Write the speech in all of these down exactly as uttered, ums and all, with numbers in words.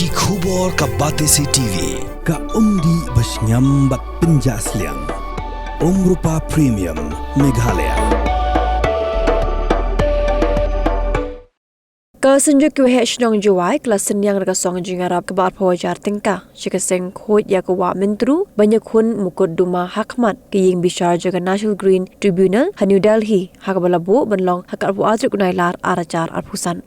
Ki khubor ka Batesi T V, ka umdih bashngiam bad pynjah sliang. Umrupa Premium, Meghalaya. Ka Synjuk ki Waheh Shnong Jowai ka la synñiang da ka song jingïarap kaba arphew hajar tyngka sha ka seng khuid ïa ka Wah Myntdu ban ïakhun mukotduma hakhmat ka ïing bishar jong ka National Green Tribunal ha New Delhi, ha kaba la buh ban long ha ka arphew ar tarik u Nailar ar hajar arphew san.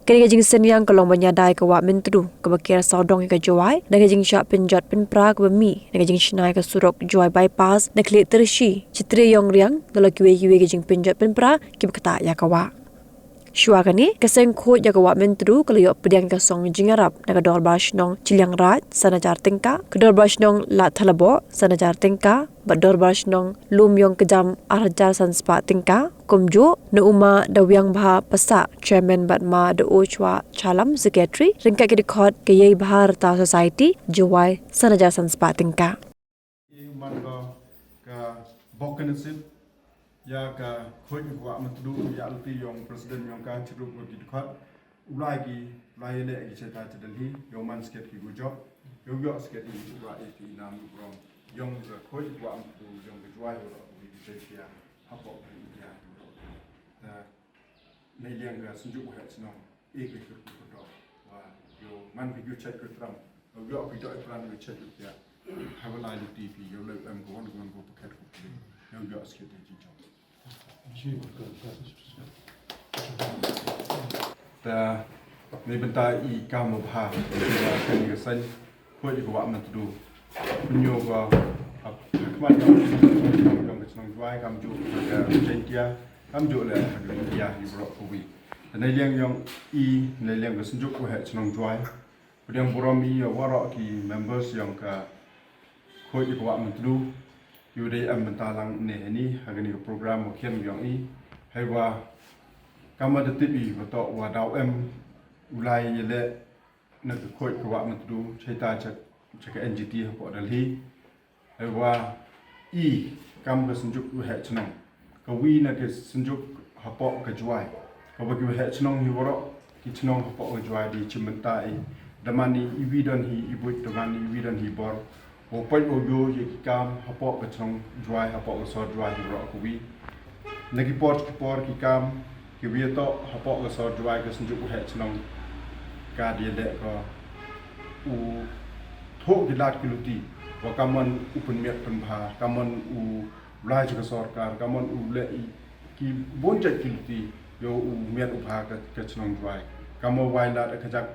Kane ka jingsynñiang ka long ban ïada ïa ka Wah Myntdu kaba ker sawdong ïa ka Jowai na ka jingshah pynjot pynpra kaba mih na ka jingshna ïa ka surok Jowai Bypass na Khlieh Tyrshi, Chitri Ïongriang, da la kiwei kiwei ka jingpynjot pynpra kiba ktah ïa ka wah. Shuwa kane, ka seng khuid ïa ka Wah Myntdu ka la ïoh pdiang ïa ka song jingïarap na ka Dorbar Shnong Chilliangraij san hajar tyngka, ka Dorbar Shnong Lahthalabo san hajar tyngka, bad Dorbar Shnong Lumïong Kjam ar hajar san spah tyngka. Kumjuh na u Ma Dawiangbha Passah, Chairman, bad Ma Daochwa Chalam, Secretary, ryngkat ki dkhot ka Ïeibha Rta Society Jowai san hajar san spah tyngka. I man ka, ka bok ka nasib ïa ka khuid ka Wah Myntdu, ïa lynti yong president yong ka chirup ki dkhot. U lai ki, u lai leh ki cheta cha Delhi, ïoh man sket ki gujok, ïoh ïoh sket ki gujok, i ti nam u brom yong ka khuid ka Wah Myntdu, yong ka Jowai, ïoh ki cheta hapoh ka India. Ta na liang ka Synjuk Waheh Shnong, i ka khuid ka dok wa ïoh man ka ïoh chet ka tram, ïoh ïoh ka dok i pran ïoh chet ïoh pia. Haba lai lynti phi ïoh leh em ka wan ka wan ka paket ka pli, ïoh ïoh sket ki jok. Ta na bynta i kam u bha, kane ka seng khuid ka Wah Myntdu. Pynïoh ka, ha khmat yong ka chnong Jowai, kamjuh ka Jaintia, kamjuh leh ha ka India hi baroh kawei. Ta na liang yong i, na liang ka Synjuk Waheh Chnong Jowai, pdiang burom ïa waroh ki members yong ka khuid ka Wah Myntdu, ïa u dei em mynta lang ne hani ha kane ka program wa khian yong i. Hei wa kam wa da tip i wa toh wa daw em u lai ïaleh na ka khuid ka Wah Myntdu, cheita cha, cha ka N G T hapoh Delhi. Hei wa i kam ka Synjuk Waheh Chnong, ka wi na ka Synjuk hapoh ka Jowai, ka wa ki Waheh Chnong hi waroh ki chnong hapoh ka Jowai di chim bynta i, da man i wi don hi i buit, da man i wi don hi bor. Wa poi wa ïoh ïa ki kam hapoh ka chnong Jowai, hapoh ka sor Jowai hi waroh ka wi. Na ki por ki por ki kam ki wi toh hapoh ka sor Jowai, ka Synjuk Waheh Chnong ka di leh ka u thoh ki lad ki luti wa kamon u pynmiat pynbha, kamon u lai cha ka sorkar, kamon u leh i ki bun jait ki luti ïa u miat u bha ka, ka chnong Jowai. Kamon wai lad ka jak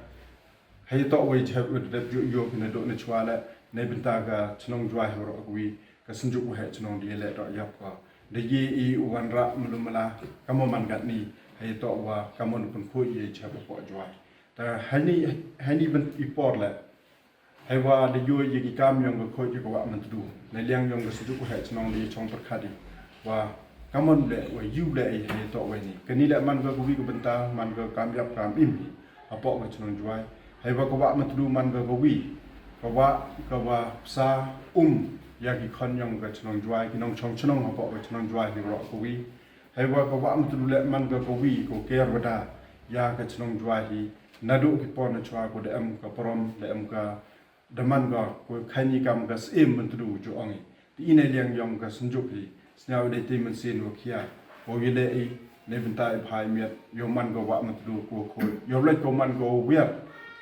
hei toh wei jhep u dep ju ïoh ki na doh na chwa leh na bynta ka chnong Jowai ha waroh ka wi, ka Synjuk Waheh Chnong di leh doh ïap ka. Da ye i u wanrah malu mala kamon man gat ni, hei toh wa kamon u pynkhuid ïa jhep hapoh Jowai. Ta hani, hani ban i por leh. Hei wa da ïoh ïa ki kam yong ka khuid ka Wah Myntdu, na liang yong ka Synjuk Waheh Chnong da i chong pyrkhat i wa kamon leh wa ïu leh i hei toh wei ni. Kani leh man ka kawei ka bynta, man ka kam ïap kam im hi hapoh ka chnong Jowai. Hei wa ka Wah Myntdu man ka kawei ka wah, ka wa psa um ïa ki khon yong ka chnong Jowai, ki nongchong chnong hapoh ka chnong Jowai hi waroh kawei. Hei wa ka Wah Myntdu leh man ka kawei ka ker wada ïa ka chnong Jowai hi. Naduh ki por na chwa ko da em ka parom, da em ka, da man ka ko khaini kam ka Syiem Myntdu ju ong i. Te i na liang yong ka Synjuk hi, sñiaw i dei te mynsiem wa khia, wa wi leh i na bynta i bha i miat, ïoh man ka Wah Myntdu ko khuid, ïoh leh ko man ka wiar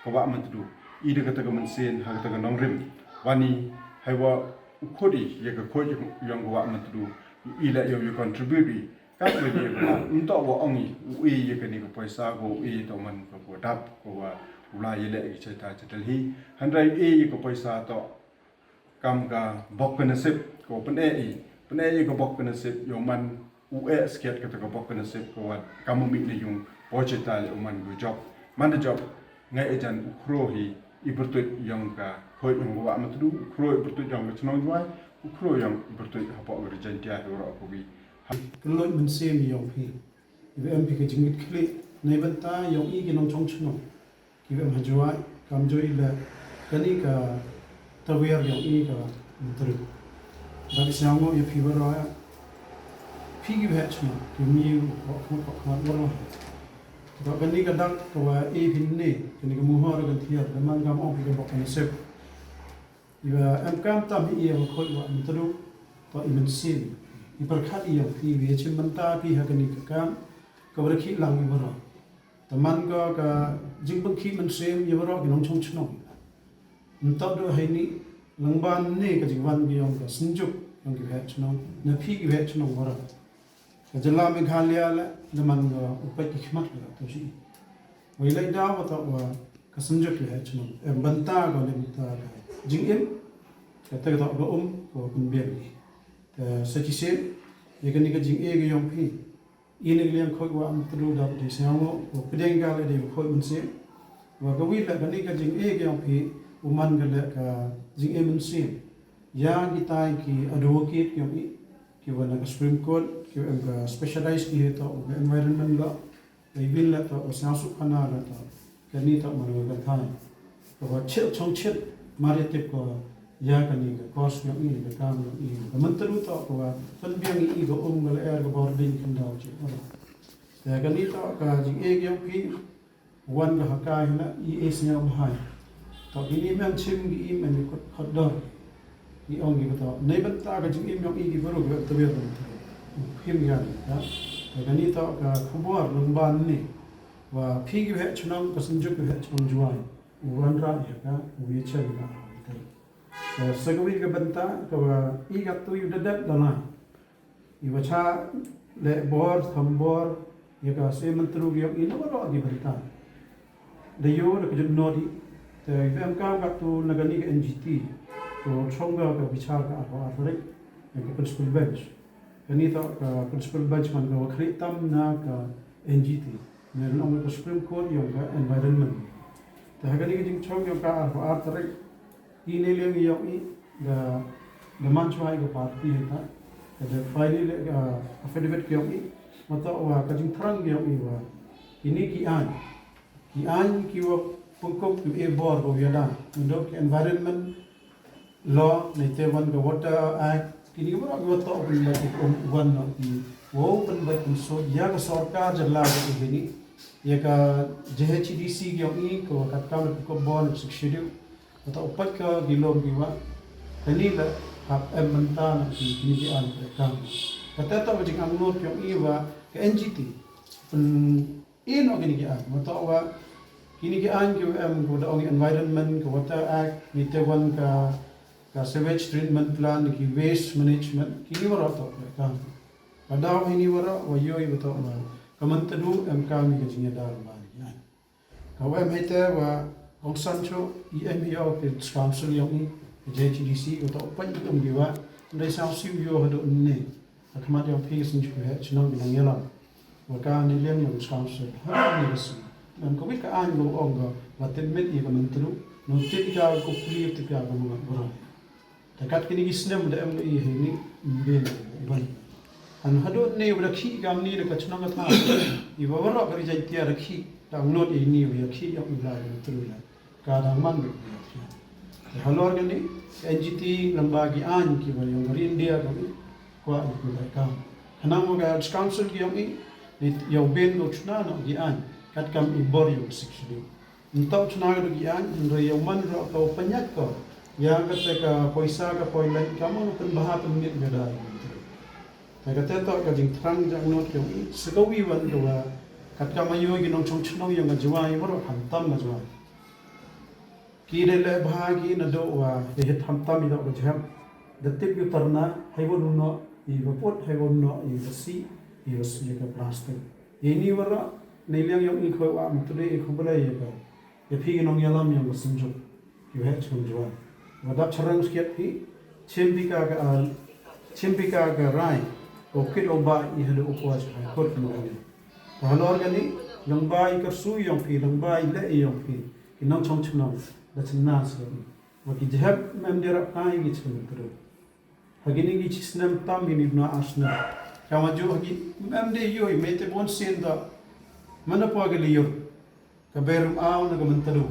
ka Wah Myntdu. I da kata ka mynsiem ha kata ka nongrim, wani hei wa u khuid i ïa ka khuid yong ka Wah Myntdu, i leh ïoh ïa contribute i. Ka khuid i ba ym toh wa ong i u e ïa kani ka poisa ko u e toh man ka ko dap ko wa u la ïaleh ki cheita cha Delhi. Hynrei u e ïa ka poisa toh kam ka bok ka nasib ko pyneh i, pyneh ïa ka bok ka nasib ïoh man u eh sket kata ka bok ka nasib ko wa kam u mih na yung po cheita leh u man u jop. Man da jop ngai ajan u khro hi i pyrtuit yong ka khuid yong ka Wah Myntdu, u khro i pyrtuit yong ka chnong Jowai, u khro yong i pyrtuit hapoh ka Ri Jaintia hi waroh ka wi. Kynnoh mynsiem yong phi. Iba em phi ka jingkit khlieh na bynta yong i ki nongchong chnong kiba em ha Jowai, kamjoi leh kani ka tawiar yong i ka Myntdu. Bad i sñiaw mo ïa phi baroh, phi ki Waheh Chnong, ki mi u khmat khmat baroh. Ka kani ka dak ka wa e phin ne, kani ka muhor ka thiar, da man kam ong ka bok ka nasib. Iwa em kam tam hi iwa khoi wa em tadu, to i mynsiem. I pyrkhat i yong phi, iwa chim mynta phi ha kani ka kam, ka wa da khi lang iwa ro. Da man ka ka jingpynkhi mynsiem iwa ro ki nongchong chnong. Ntok do hai ni, langban ne ka jingwan ki yong ka synjuk, yong ki waheh chnong, na phi ki waheh chnong wa ro. Ka jylla Meghalaya le, da man ka u peit ki khmat ka to shi. Wei lai da wa to wa ka synjuk ki waheh chnong. Em bynta ka le bynta ka jingim, ka te ka to ka um, ka wa pynbiang ni. Te sa chi sien, ya kani ka jinge ka yong phi. I ne liang khoi wa em tadu da di siang wo, wa pdeng ka le di khoi mynsiem. Wa ka wi le kani ka jinge ka yong phi, u man ka le ka jinge mynsiem. Ya ki tai ki advocate ki yong i, ki wa na ka Supreme Court, ki wa em ka specialize ki he to, ka environment law, ka i win le to, ka siang suk khana le to. Kani to man ka thai. Ka wa chil chong chil, mar ya tip ko ya kani ka kos yong i, ka kam yong i. Ka menteri to ka wa pynbiang i ka um ka lyer ka bor ding khyndaw chil. Ya kani to ka jing e yong phi, wan ka ha kai na i e sñiaw bhai. To kini men chim ki i men kot kot dor. I ong ki to. Nei bynta ka jing im yong i ki baru ka tawir ka menteri. Phim ya ni ka. Ka kani to ka khubor lungban ni. Wa phi ki waheh chnong ka synjuk ki waheh chnong Jowai. U wanrah ïa ka, u ïa chen ïa ka. Ka sa kawei ka bynta, ka wa i ka tu ïa u da dep da lai. I wa cha leh bor, tham bor, ïa ka se mentru ki yong i na wa ro ki bynta. Da ïoh da ka jut nodi, te i em ka ka tu na kani ka N G T, to chong ka ka bichar ka arphew ar tarik, ïa ka principal bench. Kani to ka principal bench man ka wa khlieh tam na ka N G T. Ne ong ka Supreme Court yong ka environment. Te ha kani ka jingchong yong ka arphew ar tarik. I ne liang yong i da da man chwa i ka party ha ka. Ka da file le ka affidavit yong i. Mata wa ka jingthrang yong i wa. Ini ki aiñ. Ki aiñ ki wa pengkop ki e bor ko yada. Mendok ki environment law, ne te wan ka Water Act, kini ki baroh ki wa toh pynbeit ki um wan noh ki, wow pynbeit pynsut ïa ka sorkar jylla ka kini, ïa ka J H A D C ki yong i, ka wa katkam ka bor na Sixth Schedule, ka toh u peit ka ki lum ki wa, kani la hap em mynta na ki, kini ki aiñ ka kam. Ka te toh ka jingangnud ki yong i wa ka N G T, pyn, i noh kini ki aiñ, mata wa kini ki aiñ ki em ko da ong environment, ka Water Act, ni te wan ka, ka sewage treatment plant, ki waste management, kini waroh toh ka kam. Ka daw ini waroh wa ïoh i wa toh wa ka man tadu em kam ka jingïada ba ni aiñ. Ka wa em hei te wa kongsan cho i em ïa ki council yong i, J H A D C, wa toh pynbeit um ki wa, ndai sang siu ïoh haduh ne. Ha khmat yong phi ka synjuk waheh chnong ki nongïalam. Wa ka ne liang yong council. Ha ne ka sien. Nang ka wit ka aiñ ka ong ka wa tip mit ïa ka mentru. Nang tip ka ko pli tip ka ka manga bro. Te kat kini ki snem da em ka i hei ni. Mbin ban. Han haduh ne wa da khih ka mni da ka chnong ka tha. I wa waroh ka ri Jaiñtia da khih. Da ngnot i ni wa ïa khih yong i la mentru la. Ka dang man beit ïa ki. Te halor kani, N G T lyngba ki aiñ ki wa yong ka ri India kani, kwah ïa ki bai kam. Khnang wa ka council ki yong i, ni ïa u ben ko chna noh ki aiñ, katkam i bor yong ka Sixth Schedule. Ntok chna ka ki aiñ, hynrei ïa u man roh ka u pynïaid ko, ïa kata ka poisa ka poi leit, ka mon pynbha pynmiet ka da ïa u. Te kata toh ka jingthrang jong ngut ki yong i, sa kawi wan ka wa, katkam aïu ki nongchong chnong yong ka Jowai, baroh khamtam ka Jowai. Ki dei leh bha ki naduh wa, dei hit khamtam i dei ka jhep. Da tip ki tarna, hei wan u noh, i wa put, hei wan u noh, i wa sih, i wa sih ka plastik. Ini waroh, ne liang yong i khoi wa, mtu dei i khubrai ïa ka. Ïa phi ki nongïalam yong ka synjuk. Ki waheh chnong Jowai. Wa dap charang skhiat phi, chim phi ka ka, ah, chim phi ka ka rai. O kit o ba i haduh o kwa cha High Court mo ni. Te halor kani, lyngba i kyrsu yong phi, lyngba i leh yong phi, ki nongchong chnong, da chynna sien. Wa ki jhep mem dei rap kai ki chynna tru. Ha kini ki chi snem tam ini bna ar snem. Ka ma ju ha ki mem dei yoi, me te bon sien da. Mana pwa ki liur. Ka ber rum aw na ka mentadu.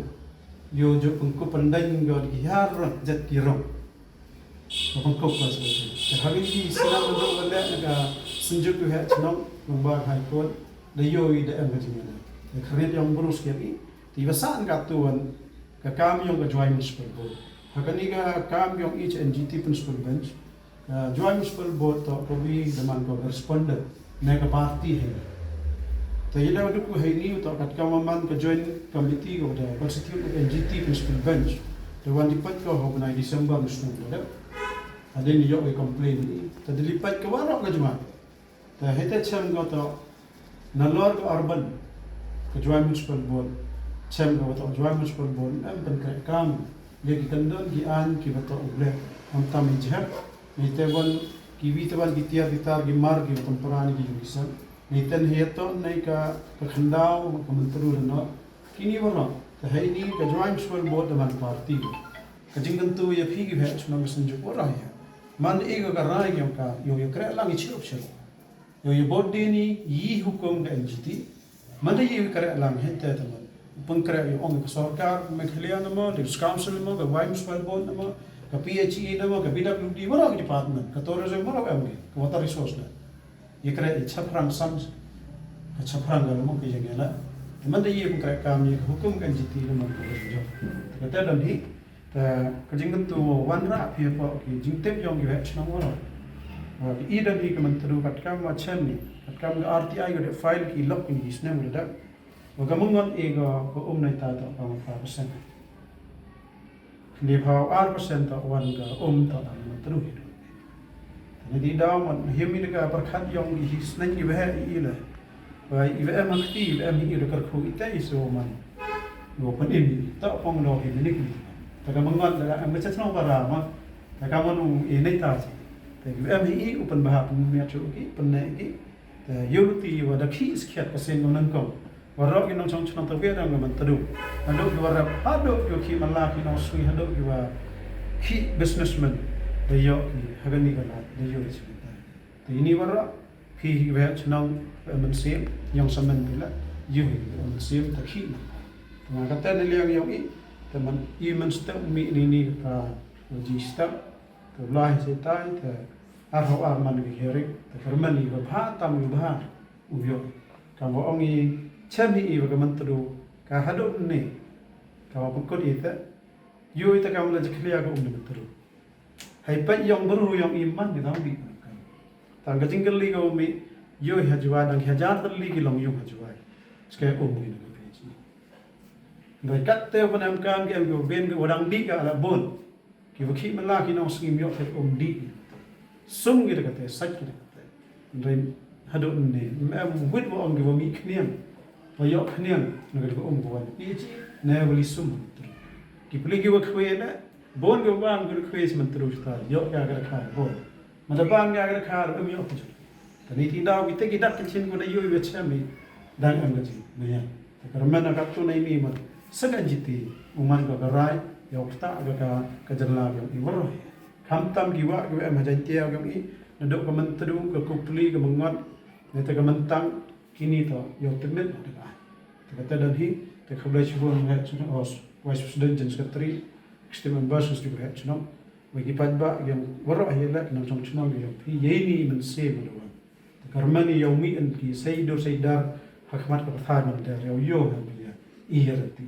Yo ju pengkup pendeng ga di ki har rong, jet ki rong. Ka pengkup ka sa. Ka ha kini ki snem da ka leh na ka synjuk ki waheh chnong, lyngba High Court, da yoi da em ka jingïada. Ka khyrnit yong bru skhem i. Te i ba san ka tu wan ka kam yong ka Jowai Municipal Board. Ha kani ka kam yong i cha N G T Principal Bench. Ka Jowai Municipal Board to ka wi da man ko ka respondent ne ka party he. Te i da duk he ni to kat ka man ka joint committee ko da constitute N G T Principal Bench. Te wan di pat ko ho bnai December ni snu da. Hadin yok i complain i. Te di pat ko warok ka juma. Te hete chem ko to nalor ka urban ka Jowai Municipal Board, chem ko to Jowai Municipal Board em pen kre kam le ki kandon ki an ki bato uble am tam i jhep ni te wan ki wi te wan ki tiar ki tar ki mar ki batam parani ki yusan ni ten he to nei ka ka khandau ka mentru no kini wala te hei ni ka Jowai Municipal Board da man party ka jingkantu ya phi ki bhek shnong ka senjuk wala ya man e ka rai yong ka yong ya kre lang i chirup chirup. Yo ye bot de ni yi hukum ka N G T. Manda yi kare lang he te teman. Pengkare yo ong ka sorkar Meghalaya nama, District Council nama, ka Wines Board nama, ka P H E nama, ka P W D, wala ka department, ka tourism wala ka M D, ka water resource na. Ye kare ye chaprang sam, ka chaprang ka nama ka yang ela. Manda yi pengkare kam ye hukum ka N G T nama ka yo. Ka te dan hi. Te ka jingkyntu wan rah phi hapoh ki jingtip yong ki waheh chnong wala. Wa ki i da ni ka myntdu katkam wa chen ni katkam ka R T I ka dei file ki lok ki snem ka dei. Wa ka myngon e ka ka um nai ta ta ka ma pa percent. Ni phaw ar percent ta wan ka um ta ka myntdu hi. Te ni di daw man him ni ka perkhat yong ki snem ki waheh i la. Wa i wa em ha kti i wa em hi i da kyrkhu i te i so man. Ngo pynïn i ta pong lo hi minik ni. Ta ka mangon da em ka chatno para ma. Ta ka manu i nei ta chi. Ta i wa em hi i u pynbha pynmiat chu ki pynne ki. Ta yu ti wa da khi skhiat ka sen ngo nang kong. Wa ro ki nong chong chnong ta wi da nga man tadu. Hadu ki wa rap hadu ki wa khi man la ki nong sui hadu ki wa khi businessman. Da yo ki ha ka ni ka la da yo chi. Ta ini wa ro Phi hi waheh chnong, eh, mynsiem, yong samen phi la, yu hi, eh, mynsiem, ta khih na. Nga kata ne liang yong i, ta man, i man step mi ni ni ka, eh, ji step, ta lai se tai, ta ar ho ar man ki herik, ta kerman i wa bha, tam i wa bha, u yo. Ka mo ong i, chen hi i wa ka man tadu, ka hadok ne, ka wa pukut i ta, yu i ta ka man la jiklia ka um ni man tadu. Hai peit yong bru yong i man ki dang di. Tang ka jingkylli ka umi, yo ha Jowai dang hajar tylli ki long yung ha Jowai. Ske umi na ka peit. Ngai kat te pun em kam ki em ko ben ko dang di ka ala bun. Ki wa khi mala ki nong sngi miok te um di. Sum ki da ka te, sat ki da ka te. Ngai hadu ne, em wit wa ong ki wa mi khniang. Wa yok khniang, na ka um ko wan. Pi chi, ne wa li sum. Ki pli ki wa khwe ne, Bon ka bang ka request man tru sta yok ya ka kha bon. Ma da bang ya ka kha um yok ju. Ta ni ti daw ki te ki dak ki chin ko da yoi wet sami dang am ka ji. Ma ya. Ta ka man ka tu nai mi man. Sa ka ji ti u man ka ka rai ya u kta ka ka ka jala ya i wor. Kham tam ki wa ki wa em ha jan ti ya ka i na do ka man tru ka kupli ka mangot. Ne ta ka man tang Kini to yo tymmen ma da ka. Te kata don hi te khublei shibun ngeit shnong os Vice President General Secretary, Executive Members ki bret shnong. Wei ki paidbah yong waroh hi leh nongchong shnong yong phi yei ni mynsiem ma da wan. Te kyrmen yong mi en ki sei dur sei dar ha khmat ka pathai man der yong yo ha phi ya i ya rati.